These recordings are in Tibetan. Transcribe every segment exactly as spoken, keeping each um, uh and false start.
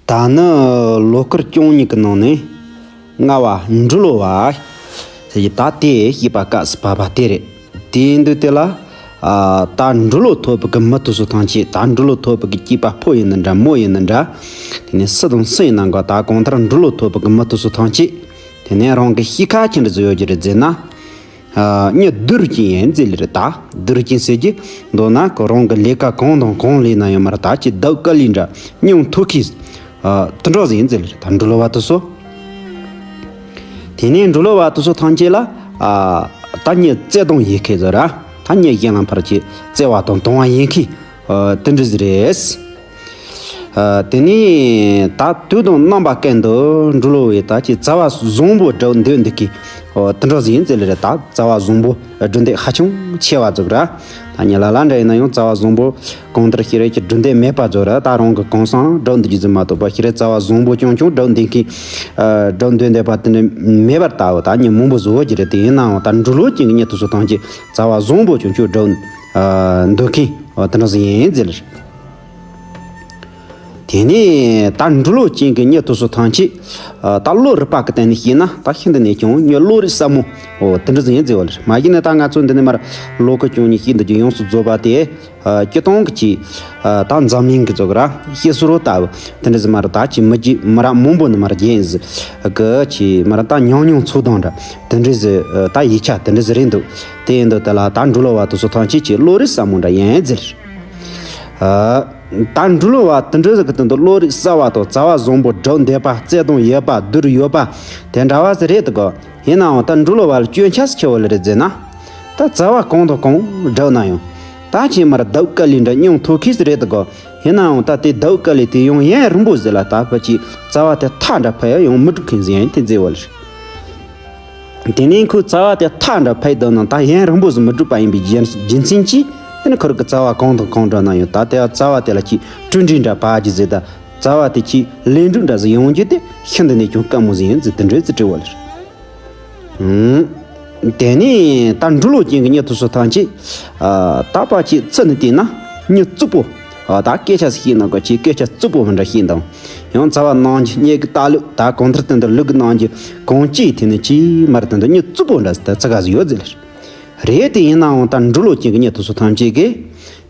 ད་ནི་ལོ་སྐོར་བཅུ་གཉིས་ཀྱི་ནང་ནས་ལྔ་བ་འབྲི་ཀློག་པ་ཟེར་གྱི་ད་དེ་བཤད་པ་སྐབས་སུ་བབ་པ་དེ་རེད། དེ་ཡིན་དུས་དེ་ལ་ཨ་ད་འབྲི་ཀློག་ཐོབ་པའི་གི་མི་དེ་ཚོ་ཐམས་ཅད། ད་འབྲི་ཀློག་ཐོབ་པའི་གི་སྐྱེས་པ་ཕོ་ཡིན་ན་འདྲ་མོ་ཡིན་ན་འདྲ། དེ་ནས་སུ་དང་སུ་ཡིན་ན་འགའ། ད་གང་ལྟར་འབྲི་ཀློག་ཐོབ་པའི་གི་མི་དེ་ཚོ་ཐམས་ཅད། དེ་ནས་རང་གི་གཤིས་ཀ་ཅི་འདྲ་ཟིག་ཡོད་རྒྱུ་རེད་ཟེར་ན། ཨ་མྱི་སྡུག་རུས་ཅན་ཡིན་ཟེར་ལེ་རེད། ད་སྡུག་རུས་ཅན་ཟེར་གྱི་མདོར་ན་ཁོ་རང་གི་ལས་ཀ་གང་དང་གང་ལས་ན་ཡང་མར་ད་ཅི་སྡུག་དཀའ་ལས་འདྲ་མྱོང་ཐུབ་མཁན། ཨ་དེ་འདྲ་ཟིག་ཡིན་ཟེར་ལེ་རེད། ད་འབྲི་ཀློག་པ་དེ་ཚོ། དེ་ནས་འབྲི་ཀློག་པ་དེ་ཚོ་ཐམས་ཅད་ལ་ཨ་ད་མྱི་བརྩེ་གདུང་ཡོད་མཁན་ཟིག་ར། ད་མྱི་གཞན་ལ་ཕར་ཅིག་བརྩེ་བ་དང་གདུང་བ་ཡོད་མཁན། ཨ་དེ་འདྲ་ཟིག་རེད། ཨ་དེ་ནས་ད་དུས་དང་རྣམ་པ་ཀུན་ཏུ་འབྲི་ཀློག་པས་ད་ཅི་རྩ་བ་བཟང་པོ་སྒྲུབ་འདོད་འདུག་གི། ཨོ་དེ་འདྲ་ཟིག་ཡིན་ཟེར་ལེ་རེད། ད་རྩ་བ་བཟང་པོ་སྒྲུབ་འདོད་ཧ་ཅང་ཆེ་བ་ཟིག་ར། ད་མྱི་ལ་ལ་འདྲ་ཡིན་ན་ཡང་རྩ་བ་བཟང་པོ་གང་ལྟར་ཤེས་རིག་གི་སྒྲུབ་འདོད་མེད་པ་ཟིག་ར། ད་རང་གི་གང་བསམ་སྒྲུབ་འདོད་རྒྱུ་ཟིག་མ་གཏོགས་པ་ཤེས་རིག་རྩ་བ་བཟང་པོ་རྐྱང་རྐྱང་སྒྲུབ་འདོད་མཁན། ཨ་སྒྲུབ་འདོད་འདོད་པ་དེ་འདྲ་མེད་པར་ལྟ་བུ་ད་མྱི་མང་པོ་ཟིག་ཡོད་རྒྱུ་རེད། དེ་ཡིན་ནའང་ད་འབྲི་ཀློག་ཅན་གྱི་མྱི་དེ་ཚོ་ཐམས་ཅད་རྩ་བ་བཟང་པོ་རྐྱང་རྐྱང་སྒྲུབ་ཨ་འདོད་མཁན། ཨོ་དེ་འདྲ་ཟིག་ཡིན་ཟེར་ལེ་རེད། དེ་ནས་ད་འབྲི་ཀློག་ཅན་གྱི་མྱི་དེ་ཚོ་ཐམས་ཅད། ཨ་ད་བློ་རིག་པ་གི་སྟེང་ནས་བཤད་ན་ད་ཤིན་ཏུ་ནས་ཀྱང་མྱི་བློ་རིག་ཟབ་མོ། ཨོ་དེ་འདྲ་ཟིག་ཡིན་ཟེར་བ་ལེ། མ་གཞི་ནས་ད་ང་ཚོ་འདི་ནས་མར་ལོ་སྐོར་བཅུ་གཉིས་བཤད་འདོད་ཀྱི་ཡོངས་སུ་རྫོགས་པ་དེ། ཨ་སྤྱིར་བཏང་གི་ཅིག་ཨ་ད་འཛམ་གླིང་གི་ཟེར་གི་ར། བཤད་སྲོལ་ལྟ་བུ་དེ་འདྲ་ཟིག་མར་ད་ཅིག་མི་རྒྱུད་མི་རབས་མང་པོ་ནས་མར་རྒྱུད་ཟིག་གི་ཅིག་མར་ད་ཉམས་མྱོང་ཚོགས་སྟངས་འདྲ་དེ་འདྲ་ཟིག་ཨ་ད་ཡིག་ཆ་དེ་འདྲ་ཟིག་རེད་འདུག་དེ་ཡིན་དུས་དེ་ལ་ད་འབྲི་ཀློག་པ་དེ་ཚོ་ཐམས་ཅད་ཀྱི་བློ་རིག་ཟབ་མོ་འདྲ་ཡིན་ཟེར། ཨ་ད་འབྲི་ཀློག་པ་དེ་འདྲ་ཟིག་གི་སྟེང་དུ་བློ་རིག་གསར་བ་དང་རྩ་བ་བཟང་པོ་སྒྲུབ་འདོད་པ། བརྩེ་གདུང་ཡོད་པ། སྡུག་རུས་ཡོད་པ་དེ་འདྲ་བ་ཟིག་རེད་དོ། ཡིན་ནའང་ད་འབྲི་ཀློག་པ་ལ་སྐྱོན་ཆ་ཟིག་ཆེ་བ་ལ་རེད་ཟེར་ན། ད་རྩ་བ་གང་དང་གང་སྒྲུབ་ན་ཡང་ད་ཅིག་མར་སྡུག་དཀའ་ལས་འདྲ་མྱོང་ཐུབ་མཁན་ཟིག་རེད་དོ། ཡིན་ནའང་ད་དེ་སྡུག་དཀའ་ལས་དེ་ཡང་ཡུན་རིང་པོ་ཟིག་ལ་ད་ཕར་ཅིག་རྩ་བ་དེ་ཐག་འདྲ་ཕར་ཡང་མི་འགྲུབ་མཁན་ཟིག་ཡིན་དེ་ཟེར་བ་ལ་རེད། དེ་ནས་ཁོའི་རྩ་བ་དེ་ཐག་འདྲ་ཕར་བསྡད་ན་ད་ཡུན་རིང་པོ་ཟིག་མི་འགྲུབ་པ་ཡིན་པའི་རྒྱུ་རྒྱུ་མཚན་གྱིས། དེ་ནས་ཁོ་རང་གི་རྩ་བ་གང་དང་གང་སྒྲུབ་ན་ཡང་ད་དེ་རྩ་བ་དེ་ལ་ཅིག་གྲུབ་འབྲས་འདྲ་བབས་རྒྱུ་ཟེར། ད་རྩ་བ་དེ་ཅིག་ལེགས་འགྲུབ་འདྲ་ཟིག་ཡོང་རྒྱུ་དེ་ཤིན་ཏུ་ནས་ཀྱང་དཀའ་མོ་ཟིག་ཡིན་ཟེར་དེ་འདྲ་ཟིག་དྲི་བ་ལ་རེད། དེ་ནས་ད་འབྲི་ཀློག་ཅན་གྱི་མྱི་དེ་ཚོ་ཐམས་ཅད། ཨ་ད་ཕར་ཅིག་ཚུར་ནས་བལྟས་ན་མྱི་རྩུབ་པོ། ཨ་ད་སྐད་ཆ་ཟིག་བཤད་ན་གོ་ཅིག་སྐད་ཆ་རྩུབ་པོ་མི་འདྲ་བཤད་དང་། ཡང་རྩ་བ་གནང་རྒྱུ་མྱི་གི་ལྟ་ལུགས། ད་གང་ལྟར་དེ་འདྲ་ལུགས་ཀྱི་གནང་རྒྱུ་གང་ཅིའི་ཐད་ནས་ཅིག་མར་དེ་འདྲ་མྱི་རྩུབ་པོ་འདྲ་ཟིག་ད་ཙི་ག་ཟིག་ཡོད་ཟེར་ལ་རེད། དེ་ཡིན་ནའང་ད་འབྲི་ཀློག་ཅན་གྱི་མྱི་དེ་ཚོ་ཐམས་ཅད་ཀྱིས།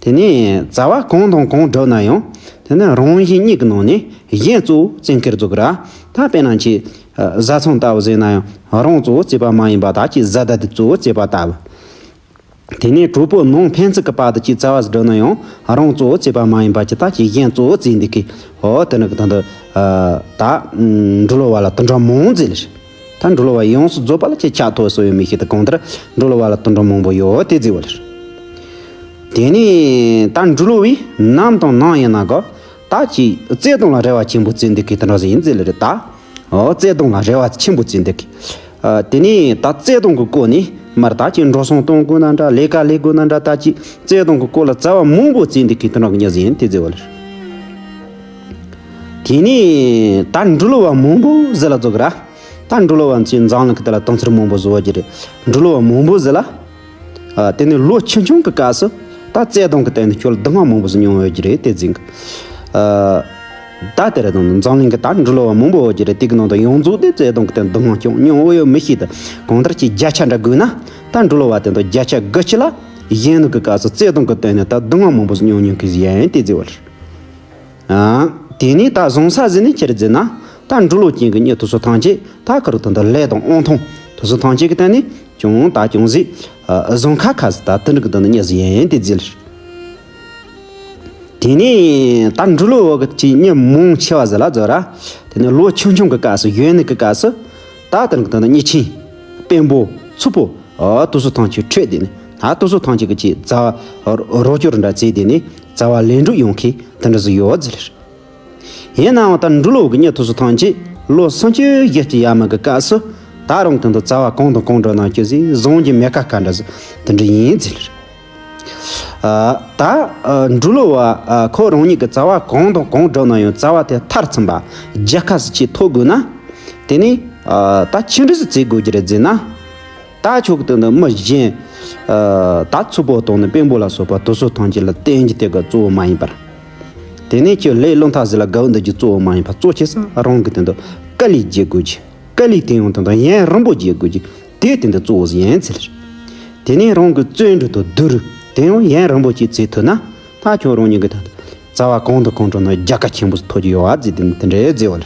དེ་ནས་རྩ་བ་གང་དང་གང་སྒྲུབ་ན་ཡང་། དེ་ནས་རང་གཞན་གཉིས་ཀྱི་ནང་ནས་གཞན་གཙོ་བོ་བརྩི་མཁན་ཟིག་ར། ད་དཔེར་ན་ཅིག་ཨ་བཟའ་ཚང་ལྟ་བུ་ཟེར་ན་ཡང་རང་གཙོ་བོ་བརྩི་བ་མ་ཡིན་པ། ད་ཅིག་བཟའ་ཟླ་དེ་གཙོ་བོ་བརྩི་བ་ལྟ་བུ། དེ་ནས་གྲོགས་པོ་ནང་ཕན་ཚུན་གྱི་བར་དུ་ཅིག་རྩ་བ་ཟིག་སྒྲུབ་ན་ཡང་རང་གཙོ་བོ་བརྩི་བ་མ་ཡིན་པ་ཅིག་ད་ཅིག་གཞན་གཙོ་བོ་བརྩི་འདུག་གི། འོ་དེ་ནི་གི་ད་འདི་ཨ་ད་འབྲི་ཀློག་པ་ལ་དེ་འདྲ་མང་ཟེར་ལ་རེད། ད་འབྲི་ཀློག་པ་ཡོངས་སུ་རྫོགས་པ་ལ་ཅིག་ཆ་ཐོ་སོ་ཡོད་མི་ཤེས། ད་གང་ལྟར་འབྲི་ཀློག་པ་ལ་དེ་འདྲ་མང་པོ་ཡོད་དེ་ཟེར་བ་ལ་རེད། དེ་ནས་ད་འབྲི་ཀློག་པས་ནམ་དང་ནམ་ཡིན་ན་གོ། ད་ཅིག་བརྩེ་དུང་ལ་རེ་བ་ཆེན་པོ་བརྩི་འདུག་གི་དེ་འདྲ་ཟིག་ཡིན་ཟེར་ལ་རེད་ད། ཨོ་བརྩེ་དུང་ལ་རེ་བ་ཆེན་པོ་བརྩི་འདུག་གི། ཨ་དེ་ནས་ད་བརྩེ་དུང་གི་སྐོར་ནས་མར་ད་ཅིག་འགྲོ་སོང་གཏོང་དགོས་ན་འདྲ། ལས་ཀ་ལས་དགོས་ན་འདྲ། ད་ཅིག་བརྩེ་དུང་གི་སྐོར་ལ་རྩ་བ་མང་པོ་བརྩི་འདུག་གི་དེ་འདྲ་གི་མྱི་ཟིག་ཡིན་དེ་ཟེར་བ་ལ་རེད། དེ་ནས་ད་འབྲི་ཀློག་པ་མང་པོ་ཟིག་ལ་ཟེར་གི་ར། ད་འབྲི་ཀློག་པ་ཚོས་འཛམ་གླིང་གི་དེ་ལ་དུང་ཕྱུར་མང་པོ་བཟོ་བ་ཅིག་རེད། འབྲི་ཀློག་པ་མང་པོ་ཟིག་ལ། ཨ་དེ་ནས་ལོ་ཆུང་ཆུང་གི་སྐབས་སུ་ད་བརྩེ་དུང་གི་སྟེང་ནས་ཁྱོད་ལ་སྡུག་བསྔལ་མང་པོ་ཟིག་མྱོང་ཡོད་ཀྱི་རེད་དེ་ཟེར་གི། ཨ་ད་དེ་རེད་དང་འཛམ་གླིང་གི་ད་འབྲི་ཀློག་པ་མང་པོ་ཡོད་ཀྱི་རེད། དེ་གི་ནང་དུ་ཡོངས་རྫོགས་དེ་བརྩེ་དུང་གི་སྟེང་སྡུག་བསྔལ་ཅང་མྱོང་ཡོད་མི་ཤེས། ད་གང་ལྟར་གྱི་བརྒྱ་ཆ་འདྲ་བགོས་ན་ད་འབྲི་ཀློག་པ་དེ་དང་བརྒྱ་ཆ་དགུ་བཅུ་ལ་གཞོན་ནུ་གི་སྐབས་སུ་བརྩེ་དུང་གི་སྟེང་ནས་ད་སྡུག་བསྔལ་མང་པོ་ཟིག་མྱོང་མྱོང་གི་ཟིག་ཡིན་དེ་ཟེར་བ་རེད། ཨ། དེ་ནས་ད་བཟང་ས་ཟིག་ནི་ཅི་རེད་ཟེར་ན། ད་འབྲི་ཀློག་ཅན་གྱི་མྱི་དེ་ཚོ་ཐམས་ཅད་ད་ཁ་རུ་ད་ད་ལས་དང་དབང་ཐང་དེ་ཚོ་ཐམས་ཅད་ཀྱི་སྟེང་ནས་ཅུང་ད་ཅུང་ཟད་ཨ་བཟང་ཁ་ཁ་ཟིག་ད་དེ་འདྲ་གི་ད་ནི་མྱི་ཟིག་ཡིན་དེ་ཟེར་ལ། དེ་ནས་ད་འབྲི་ཀློག་པ་གི་ཅིག་མྱི་མང་ཆེ་བ་ཟིག་ལ་ཟེར་ར། དེ་ནས་ལོ་ཆུང་ཆུང་གི་སྐབས་སུ་གཞོན་ནུ་གི་སྐབས་སུ་ད་དེ་འདྲ་གི་ད་ནི་མྱི་ཆེན་དཔོན་པོ་ཚུལ་པོ། ཨ་དེ་ཚོ་ཐམས་ཅད་ཁྲོས་དེ་ནི་ད་དེ་ཚོ་ཐམས་ཅད་ཀྱི་ཅིག་རྩ་བ་རོགས་སྐྱོར་འདྲ་བྱས་དེ་ནི་རྩ་བ་ལེགས་འགྲུབ་ཡོང་མཁན་དེ་འདྲ་ཟིག་ཡོད་ཟེར། ཡིན་ནའང་ད་འབྲི་ཀློག་གི་མྱི་དེ་ཚོ་ཐམས་ཅད་ལོ་སུམ་ཅུ་བཞི་བཅུ་ཡར་མར་གི་སྐབས་སུ་ད་རུང་དེ་འདྲ་རྩ་བ་གང་དང་གང་འགྲོ་ན་ཅི་ཟིག་བཟང་རྒྱུ་མེད་ཁ་ཁ་འདྲ་ཟིག་དེ་འདྲ་ཡིན་ཟེར། ཨ་ད་ཨ་འབྲི་ཀློག་པ་ཨ་ཁོ་རང་ཉིད་ཀྱི་རྩ་བ་གང་དང་གང་འགྲོ་ན་ཡང་རྩ་བ་དེ་མཐར་ཕྱིན་པ་རྒྱལ་ཁ་ཟིག་ཅིག་ཐོབ་དགོས་ན། དེ་ནི་ཨ་ད་ཅི་འདྲ་ཟིག་བྱེད་དགོས་ཀྱི་རེད་ཟེར་ན། ད་ཆོག་གི་དེ་འདྲ་མི་གཞན། ཨ་ད་ཚུལ་པོ་དང་ནི་དཔོན་པོ་ལ་སོགས་པ་དེ་ཚོ་ཐམས་ཅད་ལ་བརྟེན་རྒྱུ་དེ་ག་གཙོ་བོ་མ་ཡིན་པར། དེ་ནས་ཁྱོད་ལས་བློ་ཐག་ཟིག་ལ་དགའ་བོ་འདི་གྱི་གཙོ་བོ་མ་ཡིན་པ་གཙོ་ཆེ་ས་རང་གི་དེ་འདུག་དཀའ་ལས་བརྒྱབ་དགོས་ཀྱི། དཀའ་ལས་དེ་ཡང་དེ་འདུག་ཡུན་རིང་པོ་བརྒྱབ་དགོས་ཀྱི། དེ་དེ་འདུག་གཙོ་བོ་ཟིག་ཡིན་ཚེ་ལ། དེ་ནས་རང་གི་བརྩོན་འགྲུས་དང་སྡུག་རུས་དེ་ཡང་ཡུན་རིང་པོ་ཅིག་བྱེད་ཐུབ་ན། ད་ཁྱོད་རང་ཉིད་ཀྱི་ད་རྩ་བ་གང་དང་གང་དྲངས་ན་རྒྱལ་ཁ་ཆེན་པོ་ཐོབ་ཀྱི་ཡོད་པ་ཟེར་དེ་དེ་འདྲའི་ཟེར་བ་ལ།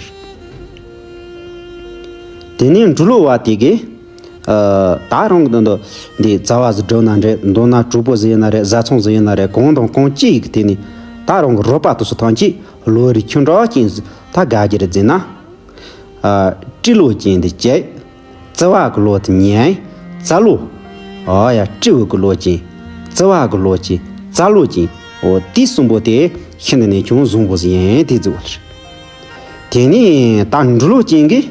དེ་ནས་འབྲི་ཀློག་པ་དེ་གིས། ཨ། ད་རང་གི་འདི་འདི་རྩ་བ་ཟིག་བསྒྲུབས་ན་རེད། མདོར་ན་གྲོགས་པོ་ཟིག་ཡིན་ན་རེད། བཟའ་ཚང་ཟིག་ཡིན་ན་རེད། གང་དང་གང་ཅིག་གི་དེ་ནས་ད་རང་གི་རོགས་པ་དེ་ཚོ་ཐམས་ཅད་བློ་རིག་ཆུང་དྲགས་ཅན་ཟིག་ད་དགའ་རྒྱུ་རེད་ཟེར་ན། ཨ། སྤྲེལ་བློ་ཅན་དེ་བྱས། རྩ་བ་གི་བློ་དེ་ཉན། རྩ་བློ། ཨ་ཡ། སྤྲེལ་བའི་གི་བློ་ཅན། རྩ་བ་གི་བློ་ཅན། རྩ་བློ་ཅན། འོ་དེ་གསུམ་པོ་དེ་ཤིན་ཏུ་ནས་ཀྱང་བཟང་པོ་ཟིག་ཡིན་དེ་ཟེར་བ་རེད། དེ་ནས་ད་འབྲི་ཀློག་ཅན་གྱིས།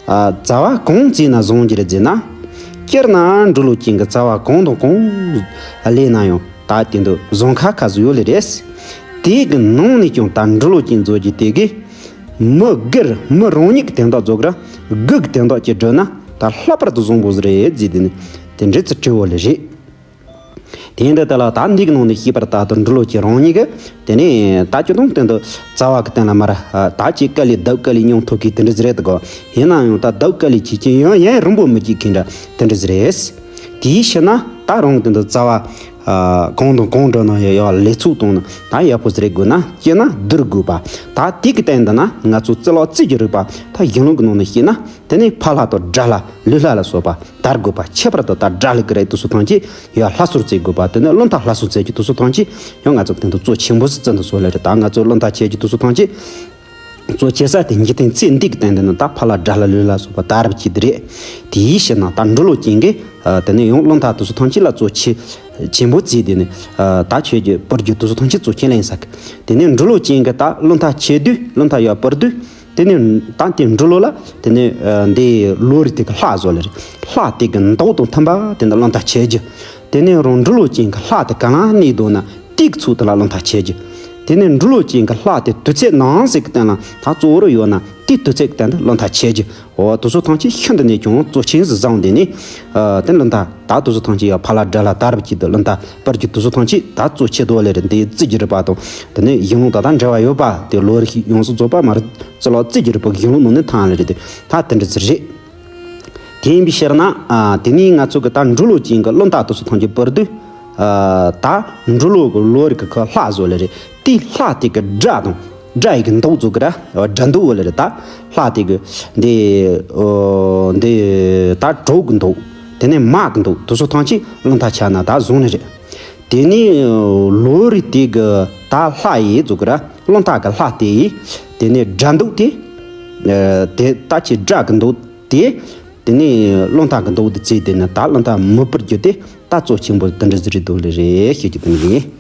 ཨ། རྩ་བ་གང་བྱས་ན་བཟང་རྒྱུ་རེད་ཟེར་ན། སྤྱིར་ན་འབྲི་ཀློག་ཅན་གྱིས་རྩ་བ་གང་དང་གང་ལས་ན་ཡང་ད་དེ་འདུག་བཟང་ཁ་ཁ་ཟིག་ཡོད་ལེ་རེད། དེ་གི་ནང་ནས་ཀྱང་ད་འབྲི་ཀློག་ཅན་ཟེར་རྒྱུ་དེ་གིས། མི་སྒེར་མི་རང་ཉིད་ཀྱི་དོན་དག་ཟེར་གི་ར། སྒེར་གྱི་དོན་དག་ཅིག་བསྒྲུབས་ན་ད་ལྷག་པར་དུ་བཟང་པོ་ཟིག་རེད་ཟེར་དེ་ནི་དེ་འདྲ་ཙི་དྲི་བ་ལེ་རེད། དེ་འདི་ལྟ་ལ་ད་འདི་གི་ནང་ནས་ཤེས་པར་ད་དུ་འབྲི་ཀློག་ཅན་རང་ཉིད་ཀྱི་དེ་ནས་ད་ཅི་དང་དེ་འདི་རྩ་བ་གི་སྟེང་ལ་མར་ད་ཅིག་དཀའ་ལས་སྡུག་དཀའ་ལས་མྱོང་ཐུབ་མཁན་དེ་འདྲ་ཟིག་རེད་དོ། ཡིན་ན་ཡང་ད་སྡུག་དཀའ་ལས་ཆེ་ཆེ་ཡང་ཡུན་རིང་པོ་མི་སྐྱེལ་མཁན་འདྲ་དེ་འདྲ་ཟིག་རེད། དེའི་ཕྱིར་ན་ད་རང་དེ་འདི་རྩ་བ་གང་དང་གང་བསྒྲུབས་ན་ཡང་ཡང་ལས་ཚུགས་བཏང་ན་ད་ཡག་པོ་ཟིག་རེད་དགོས་ན། སྐྱེལ་ན་སྡུག་དགོས་པ། ད་དེ་གི་སྟེང་དུ་ན་ང་ཚོ་རྩི་ལོག་རྩི་རྒྱུ་རིག་པ་ད་གཞུང་ལུགས་ཀྱི་ནང་ནས་བཤད་ན། དེ་ནས་ཕ་ལྷ་དང་དགྲ་ལྷ་ལུས་ལྷ་ལ་སོགས་པ་དར་དགོས་པ། ཁྱད་པར་དུ་ད་དགྲ་ལྷ་གི་རིགས་དེ་ཚོ་ཐམས་ཅད་ཡང་ལྷ་གསོལ་རྩེ་དགོས་པ། དེ་ནས་རླུང་རྟ་ལྷ་གསོལ་རྩེ་རྒྱུ་དེ་ཚོ་ཐམས་ཅད་ཡང་ང་ཚོ་སྟེང་དུ་གཙོ་ཆེན་པོ་ཟིག་བརྩི་འདུག་སོགས་ལས་རེད། ད་ང་ཚོ་རླུང་རྟ་འཁྱེར་རྒྱུ་དེ་ཚོ་ཐམས་ཅད་གཙོ་ཆེ་ས་དེ་འཇིག་རྟེན་ཚེ་འདི་གི་སྟེང་དུ་ནི་ད་ཕ་ལྷ་དགྲ་ལྷ་ལུས་ལྷ་ལ་སོགས་པ་དར་བ་ཅིག་དེ་རེད། དེའི་ཕྱིར་ན་ད་འབྲི་ཀློག་ཅན་གྱིས་དེ་ནས་ཡང་རླུང་རྟ་དེ་ཚོ་ཐམས་ཅད་ལ་གཙོ་ཆེ་ཆེན་པོ་བརྩིས། དེ་ནས་ད་ཆོས་ཀྱི་པར་རྒྱུ་དེ་ཚོ་ཐམས་ཅད་གཙོ་ཆེ་ལེན་ས་གི། དེ་ནས་འབྲི་ཀློག་ཅན་གྱིས་ད་རླུང་རྟ་འཁྱེར་དུས་རླུང་རྟ་ཡར་པར་དུས། དེ་ནས་ད་དེ་འབྲི་ཀློག་ལ་དེ་ནས་ཨ་འདི་བློ་རིག་དེ་གི་ལྷ་བཟོ་ལེ་རེད། ལྷ་དེ་གི་མདོག་དང་མཐུན་པ་དེ་ནས་རླུང་རྟ་འཁྱེར་རྒྱུ། དེ་ནས་རང་འབྲི་ཀློག་ཅན་གྱི་ལྷ་དེ་ག་ལ་གནས་འདུག་ན་དེ་གི་ཚུལ་དེ་ལ་རླུང་རྟ་འཁྱེར་རྒྱུ། དེ་ནས་འབྲི་ཀློག་ཅན་གྱི་ལྷ་དེ་དུས་ཚོད་ནམ་ཞིག་གི་སྟེང་ལ་ད་གཙོ་བོར་ཡོད་ན་དེ་དུས་ཚོད་ཀྱི་སྟེང་དུ་རླུང་རྟ་འཁྱེར་རྒྱུ། འོ་དེ་ཚོ་ཐམས་ཅད་ཤིན་ཏུ་ནས་ཀྱང་གཙོ་ཆེན་ཟིག་བཟུང་། དེ་ནས་ཨ་དེ་རླུང་རྟ་ད་དེ་ཚོ་ཐམས་ཅད་ཡང་ཕ་ལྷ་དགྲ་ལྷ་དར་བ་ཅིག་ཏུ་རླུང་རྟ་པར་རྒྱུ་དེ་ཚོ་ཐམས་ཅད་ད་གཙོ་ཆེ་དོ་ལེ་རེད། འདི་རྩི་རྒྱུ་རིག་པ་དང་དེ་ནས་གཞུང་ལུགས་དང་ད་འབྲེལ་བ་ཡོད་པ་དེ་བློ་རིག་ཡོངས་སུ་རྫོགས་པ་མར་རྩི་ལོག་རྩི་རྒྱུ་རིག་པ་གཞུང་ལུགས་ནང་ནས་ཐོན་ལེ་རེད། དེ་ད་དེ་འདྲ་ཟིག་རེད། དེ་ཡིན་པའི་ཕྱིར་ན་ཨ་དེ་ནས་ང་ཚོ་གི་ད་འབྲི་ཀློག་ཅན་གྱི་རླུང་རྟ་དེ་ཚོ་ཐམས་ཅད་པར་དུ་ཨ་ད་འབྲི་ཀློག་གི་བློ་རིག་གི་ཁ་ལྷ་བཟོ་ལེ་རེད། དེ་ལྷ་དེ་གི་སྒྲ་དང་སྒྲ་ཡི་གི་མདོག་བཟོ་གི་ར། སྒྲ་མདོག་བོ་ལེ་རེད། ད་ལྷ་དེ་གི་འདི་འོ་འདི་ད་གྲོགས་གི་མདོག་དེ་ནས་མ་གི་མདོག་དེ་ཚོ་ཐམས་ཅད་རླུང་རྟ་འཁྱེར་ན་ད་བཟུང་ནི་རེད། དེ་ནས་བློ་རིག་དེ་གི་ད་ལྷ་ཡི་བཟོ་གི་ར། རླུང་རྟ་གི་ལྷ་དེ་ཡི་དེ་ནས་སྒྲ་མདོག་དེ་དེ་ད་ཁྱེད་སྒྲ་གི་མདོག་དེ། དེ་ནས་རླུང་རྟ་གི་མདོག་དེ་བརྩིས། དེ་ནས་ད་རླུང་རྟ་མི་པར་རྒྱུ་དེ་ད་གཙོ་ཆེན་པོ་དེ་འདྲ་ཟིག་རེད་དོ་ལེ་རེད་ཤེས་རྒྱུ་དེ་ནི་རེད།